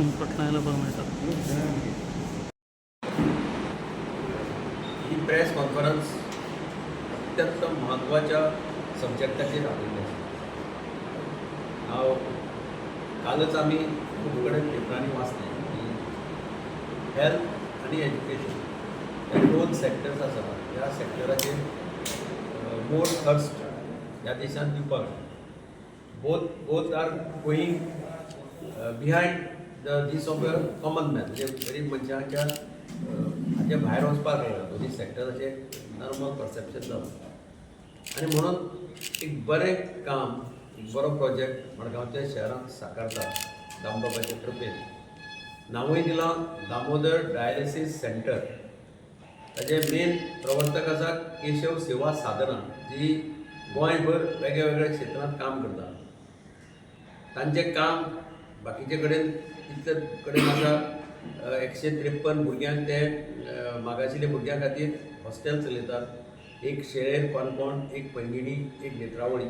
पोटलां पळोवंक मेळटा. ही press conference अत्यंत म्हत्वाच्या सब्जॅक्टाचेर आपयिल्ली आसा. हांव कालच आमी खूब कडेन पेपरांनी वाचलें की हेल्थ आनी एज्युकेशन हे दोन सॅक्टर्स आसा. ह्या सॅक्टराचेर मोर थर्स्ट ह्या देशांत दिवपाक जाय. Both are going behind the this of a common man, म्हणजे गरीब मनशाच्या हाचे भायर वचपाक लागला. दोनी सॅक्टराचे नॉर्मल परसेप्शन जालां आनी म्हणून एक बरें काम, एक बरो प्रोजेक्ट मडगांवच्या शहरांत साकारता दामबाबाच्या कृपेन. नांवूय दिलां दामोदर डायलिसीस सेंटर. ताजे मेन प्रवर्तक आसा केशव सेवा साधना, जी गोंयभर वेगळ्या वेगळ्या क्षेत्रांत काम करता. तांचें काम बाकीचे कडेन कितले कडेन आसा. 153 भुरग्यांक ते मागाशिल्ल्या भुरग्यां खातीर हॉस्टेल चलयतात, एक शेळेर काणकोण, एक पैंगिणी, एक नेत्रावळी,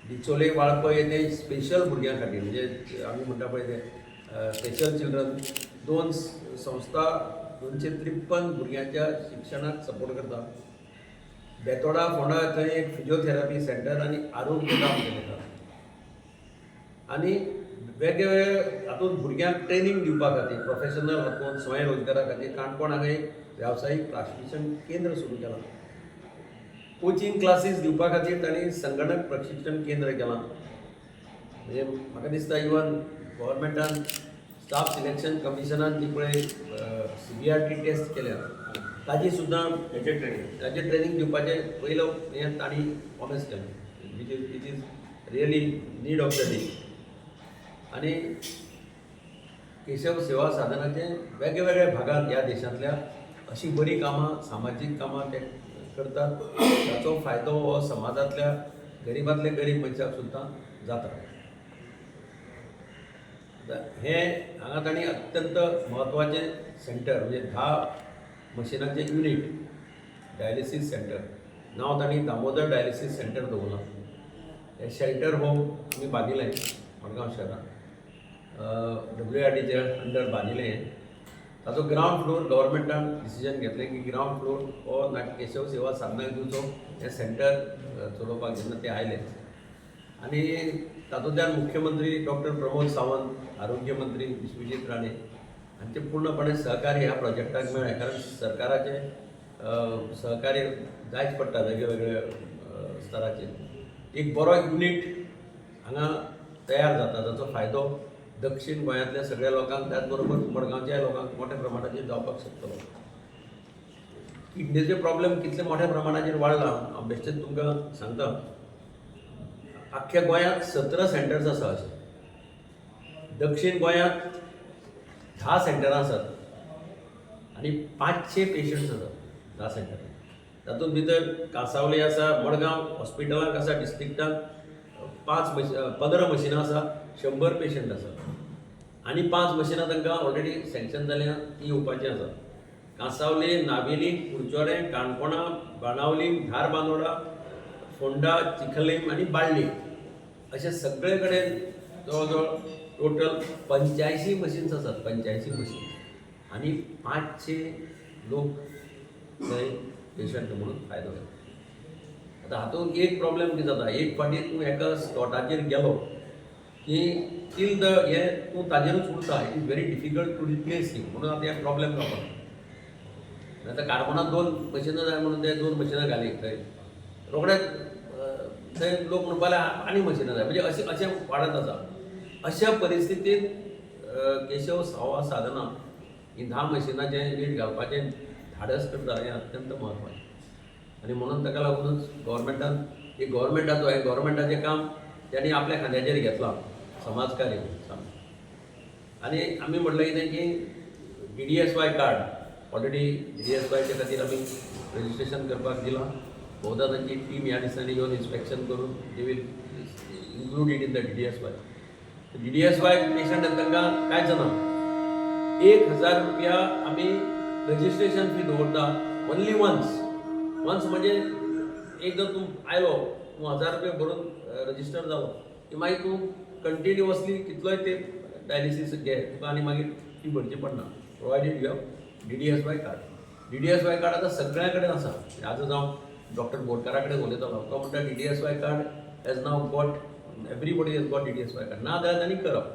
डिचोले, वाळपय. ते स्पेशल भुरग्यां खातीर, म्हणजे आमी म्हणटा पळय ते स्पेशल चिल्ड्रन. दोन संस्था 253 भुरग्यांच्या शिक्षणाक सपोर्ट करता. बेतोडा, फोंडा थंय एक फिजिओथेरपी सेंटर आनी आरोग्य काम चलयतात आनी वेगळे वेगळे हातूंत भुरग्यांक ट्रेनींग दिवपा खातीर, प्रोफेशनल हातूंत स्वयंरोजगारा खातीर काणकोण हांगा एक वेवसायीक प्रशिक्षण केंद्र सुरू केलां. कोचिंग क्लासीस दिवपा खातीर तांणी संगणक प्रशिक्षण केंद्र केलां. म्हणजे म्हाका दिसता, इवन गव्हर्मेंटान स्टाफ सिलेक्शन कमिशनान जी पळय सीबीआरटी टेस्ट केल्या, ताजी सुद्दां हेचे ट्रेनिंग ताजें ट्रेनींग दिवपाचें पयलो हें तांणी प्रॉमीस केलें, which is really need of the day. आनी केशव सेवा साधनाचे वेगळे वेगळ्या भागांत ह्या देशांतल्या अशीं बरीं कामां, सामाजीक कामां ते करतात. ताचो फायदो हो समाजांतल्या गरिबांतल्या गरीब मनशाक सुद्दां जाता. आतां हें हांगा तांणी अत्यंत म्हत्वाचें सेंटर, म्हणजे 10 मशिनाचें युनीट डायलिसीस सेंटर, नांव तांणी दामोदर डायलिसीस सेंटर दवरलां. हें शेल्टर होम आमी बांदिलें मडगांव शहरांत, डब्ल्यू आर डीच्या अंडर बांदिलें. ताचो ग्रावंड फ्लोर गव्हर्मेंटान डिसिजन घेतलें की ग्रावंड फ्लोर हो ना केशव सेवा साधनाक दिवचो, हें सेंटर चलोवपाक जेन्ना ते आयले. आनी तातूंतल्यान मुख्यमंत्री डॉक्टर प्रमोद सावंत, आरोग्य मंत्री विश्वजीत राणे हांचे पूर्णपणे सहकार्य ह्या प्रोजेक्टाक मेळ्ळें, कारण सरकाराचें सहकार्य जायच पडटा वेगळे वेगळे स्तराचेर. एक बरो युनीट हांगा तयार जाता, जाचो फायदो दक्षीण गोंयांतल्या सगळ्या लोकांक, त्याच बरोबर मडगांवच्या लोकांक मोठ्या प्रमाणाचेर जावपाक शकतलो. किडनीचे प्रॉब्लेम कितले मोठ्या प्रमाणाचेर वाडला, हांव बेश्टेच तुमकां सांगता. आख्ख्या गोंयांत 17 सेंटर्स आसा अशे. दक्षीण गोंयांत 10 सेंटरां आसात आनी 500 पेशंट्स आसात 10 सेंटरां. तातूंत भितर कांसावली आसा, मडगांव हॉस्पिटलाक आसा, डिस्ट्रिक्टाक पांच मशी 15 मशिनां आसा, 100 पेशंट आसा आनी पांच मशिनां तांकां ऑलरेडी सँक्शन जाल्या, ती येवपाची आसा. कांसावले, नावेली, कुडचोडें, काणकोणा, बाणावली, धारबांदोडा, फोंडा, चिखलीम आनी बाळ्ळी अशे सगळे कडेन जवळ जवळ टोटल 85 मशीन्स आसात. 85 मशीन्स आनी 500 लोक थंय पेशंट म्हणून फायदो घेता. आतां हातूंत एक प्रॉब्लेम कितें जाता, एक फावटी तूं एका स्लॉटाचेर गेलो की टील the हें तूं ताजेरूच उरता. It is very difficult to replace you. म्हणून आतां हें प्रॉब्लेम जावपाक. आतां काणकोणांत दोन मशिनां जाय म्हणून ते दोन मशिनां घाली थंय. रोखडेच थंय लोक म्हणपाक लागले, आनी मशिनां जाय. म्हणजे अशें अशें वाडत आसा. अशा परिस्थितींत केशव सेवा साधना ही 10 मशिनाचें युनीट घालपाचें धाडस करता, हें अत्यंत म्हत्वाचें. आनी म्हणून ताका लागूनच गव्हर्मेंटान एक गव्हर्मेंटाचो हें गव्हर्मेंटाचें काम त्यांनी आपल्या खांद्याचेर घेतलां, समाजकार्य सामकें. आनी आमी म्हटलें कितें की डीडीएसवाय कार्ड, ऑलरेडी डीडीएसवायच्या खातीर आमी रजिस्ट्रेशन करपाक दिलां. बहुधा तांची टीम ह्या दिसांनी येवन इन्स्पेक्शन करून they will include it in the DDSY. DDSY patient तांकां कांयच ना. 1000 रुपया आमी रजिस्ट्रेशन फी दवरता, ओन्ली वन्स. वन्स म्हणजे एकदां तूं आयलो, तूं 1000 रुपया भरून रजिस्टर जालो की मागीर तूं कंटिन्युअसली कितलोय ते डायलिसीस घे, तुका आनी मागीर ती भरची पडना, provided you have DDSY card. DDSY card आतां सगळ्या कडेन आसा. आजच हांव डॉक्टर बोरकारा कडेन उलयतालो, तो म्हणटा DDSY card has now got, everybody has got DDSY card. ना जाल्यार तांणी करप.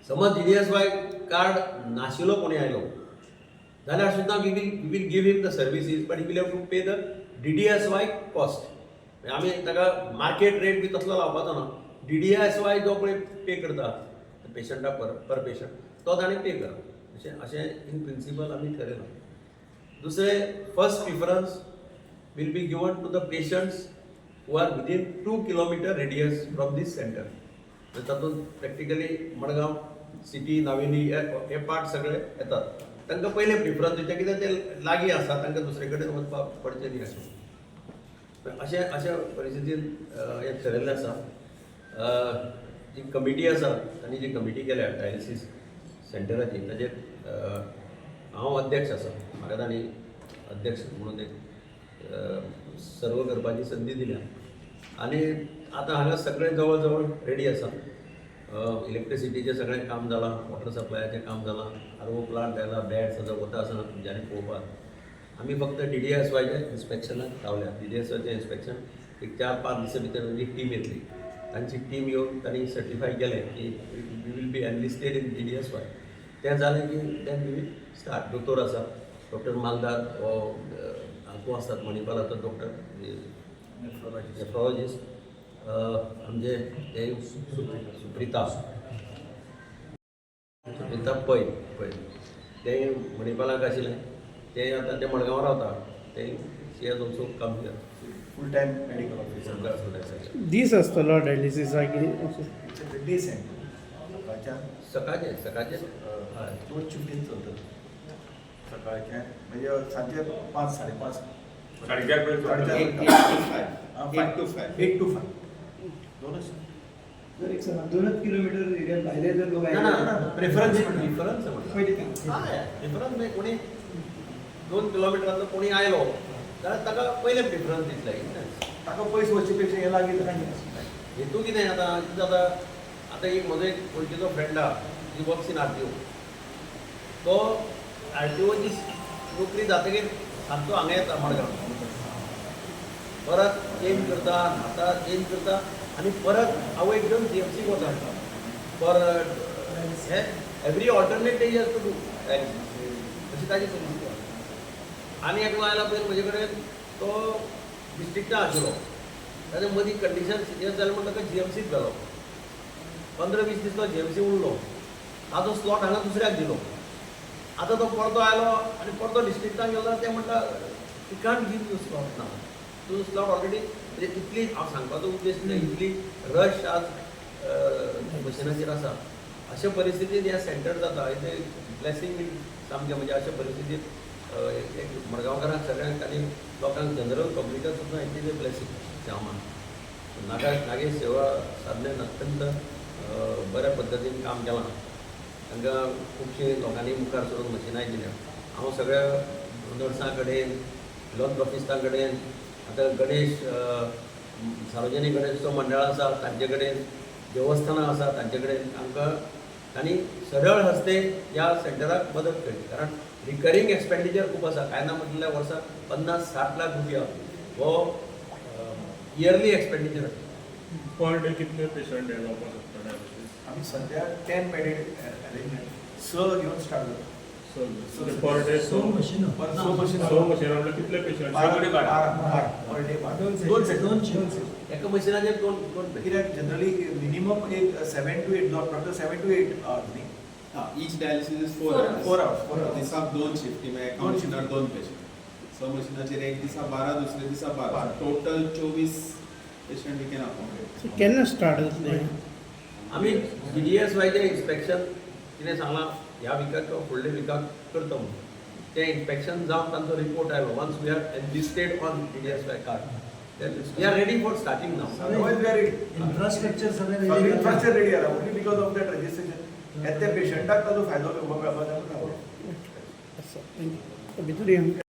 समज डीडीएसवाय कार्ड नाशिल्लो कोणी आयलो जाल्यार सुद्दां we will give him the services, but he will have to pay the DDSY cost. आमी ताका मार्केट रेट बी तसलो लावपाचो ना. डीडीएसवाय जो पळय पे करता पेशंटा पर पेशंट, तो ताणें पे करप, अशें इन प्रिंसिपल आमी ठरयलां. दुसरें, first preference will be given to the patients who are within 2 kilometer radius from this center. तातूंत प्रॅक्टिकली मडगांव सिटी, नावेली हे पार्ट सगळे येतात. तांकां पयलें प्रिफरन्स दिवचें, कित्याक ते लागीं आसा, तांकां दुसरे कडेन वचपाक पडचें न्ही. अशें अशें परिस्थितीन हें ठरयल्लें आसा. जी कमिटी आसा, तांणी जी कमिटी केल्या डायलिसीस सेंटराची, ताजेर हांव अध्यक्ष आसा. म्हाका तांणी अध्यक्ष म्हणून एक सर्व करपाची संदी दिल्या आनी आतां हांगा सगळें जवळ जवळ रेडी आसा. इलेक्ट्रिसिटीचें सगळें काम जालां, वॉटर सप्लायाचें काम जालां, आर ओ प्लांट आयला, बेड्स आतां वता आसतना तुमच्यांनी पळोवपाक. आमी फक्त डीडीएसवायच्या इन्स्पेक्शनाक रावल्या. डीडीएसवायचें इन्स्पेक्शन एक 4-5 दिसां भितर तांची टीम येतली. तांची टीम येवन तांणी सर्टिफाय केलें की we will be enlisted in DDSY, तें जालें की then we will start. दोतोर आसा, डॉक्टर मालदार हो हातूंत आसतात, मणिपालाचो डॉक्टर नेफ्रॉलॉजिस्ट, आमचे ते सुप्रिता सुप्रिता पै पै, ते मणिपालाक आशिल्लें, ते आतां ते मडगांव रावता. ते she has also come here. Full time medical officer. दीस आसतलो डायलिसिसाक की? डे सेंटर सकाळच्या. सकाळचे सकाळचे, हय. दोन शिफ्टीन चलतात. सकाळचे म्हणजे सांजे 5, 5:30. 4:30 पर्यंत. 4:30. 8 to 5. हा, 8 to 5. 8 to 5, दोनच. जर एक सांगा, 2च किलोमीटर एरिया भायले जर लोक ना. आयले? ना, प्रेफरन्स प्रिफरन्स म्हटलं. पयलीं ते. हय, प्रिफरन्स म्हणजे कोणी 2 किलोमिटरांतलो कोणी आयलो जाल्यार ताका पयलें प्रिफरन्स दितले इतलेंच. ताका पयस वचचे पेक्षा हे लागीं तर. हेतू कितें आतां कितें जाता, आतां एक म्हजो एक वळखीचो फ्रेंड आहा, he works in RTO. तो आरटीओची नोकरी जातकीर सांजचो हांगा येता मडगांव, परत चेंज करता, न्हाता, चेंज करता आनी परत आवयक घेवन जीएमसीक वता फॉर हे every alternate day has to do dialysis. अशी ताजी परिस्थिती आसा. आनी एकलो आयला पळय म्हजे कडेन, तो डिस्ट्रिक्टा आशिल्लो. ताच्या मदीं कंडिशन सिरियस जालें म्हण ताका जीएमसीत घालो. 15-20 दीस तो जीएमसी उरलो. ताजो स्लॉट हांगा दुसऱ्याक दिलो. आतां तो परतो आयलो आनी परतो डिस्ट्रिक्टान गेलो, ते म्हणटा you can't give you slot ना, तुजो स्लॉट ऑलरेडी. म्हणजे इतली हांव सांगपाचो उद्देश कितें, इतली रश आज मशिनाचेर आसा. अशा परिस्थितीत ह्या सेंटर जाता, इतलें ब्लेसींग सामकें. म्हणजे अशा परिस्थितीत एक मडगांवकारांक सगळ्यांक आनी लोकांक, जनरल पब्लिकाक सुद्दां it is a blessing अशें हांव मानता. नागेश सेवा साधनेन अत्यंत बऱ्या पद्दतीन काम केलां. तांकां खुबशीं लोकांनी मुखार सरून मशिनांय दिल्या. हांव सगळ्या नर्सां कडेन, फिलोंत्रॉपिस्टां कडेन, आतां गणेश सार्वजनीक गणेशोत्सव मंडळ आसा तांचे कडेन, देवस्थानां आसा तांचे कडेन, आमकां तांणी सरळ हस्ते ह्या सेंटराक मदत केली, कारण रिकरींग एक्सपेंडिचर खूब आसा. कांय ना म्हटल्यार वर्साक 50-60 लाख रुपया हो इयरली एक्सपेंडिचर आसा. पर डे कितले पेशंट हे जावपाक शकता डायलिसीस? आमी सध्या 10 बेडेड अरेंजमेंट, स घेवन स्टार्ट जाता. पर डे स मशिनां. पर स मशीन. स मशिनां म्हणल्यार कितले पेशंट? 12, 12, 12 per day, 12. दोन. दोन सेशन. सेशन. दोन सेशन. एका मशिनाचेर दोन दोन. कित्याक जनरली मिनिमम एक 7 to 8, doctor, 7 to 8 hours न्ही? Each dialysis is 4 Four hours. 4 hours, 4 hours. दिसाक दोन शिफ्टी, म्हळ्यार एका दोन. मशिनार दोन पेशंट. स मशिनाचेर एक दिसा 12, दुसरे दिसा 12. 12. Total 24 patient we can accommodate. केन्ना स्टार्ट जातलें? आमी डीडीएसवायचें इन्स्पेक्शन कितें सांगलां, ह्या विकाक किंवा फुडल्या विकाक करता म्हणून. तें इन्स्पेक्शन जावन तांचो रिपोर्ट आयलो, once we are enlisted on DDSY card, then we are ready for starting now. Otherwise we are ready. Infrastructure सगळें सगळें रेडी. इन्फ्रास्ट्रक्चर रेडी आसा, only because of that registration हे त्या पेशंटाक ताजो फायदो घेवपाक मेळपाक जाय म्हणून रावला. आसा, thank you. भितर या.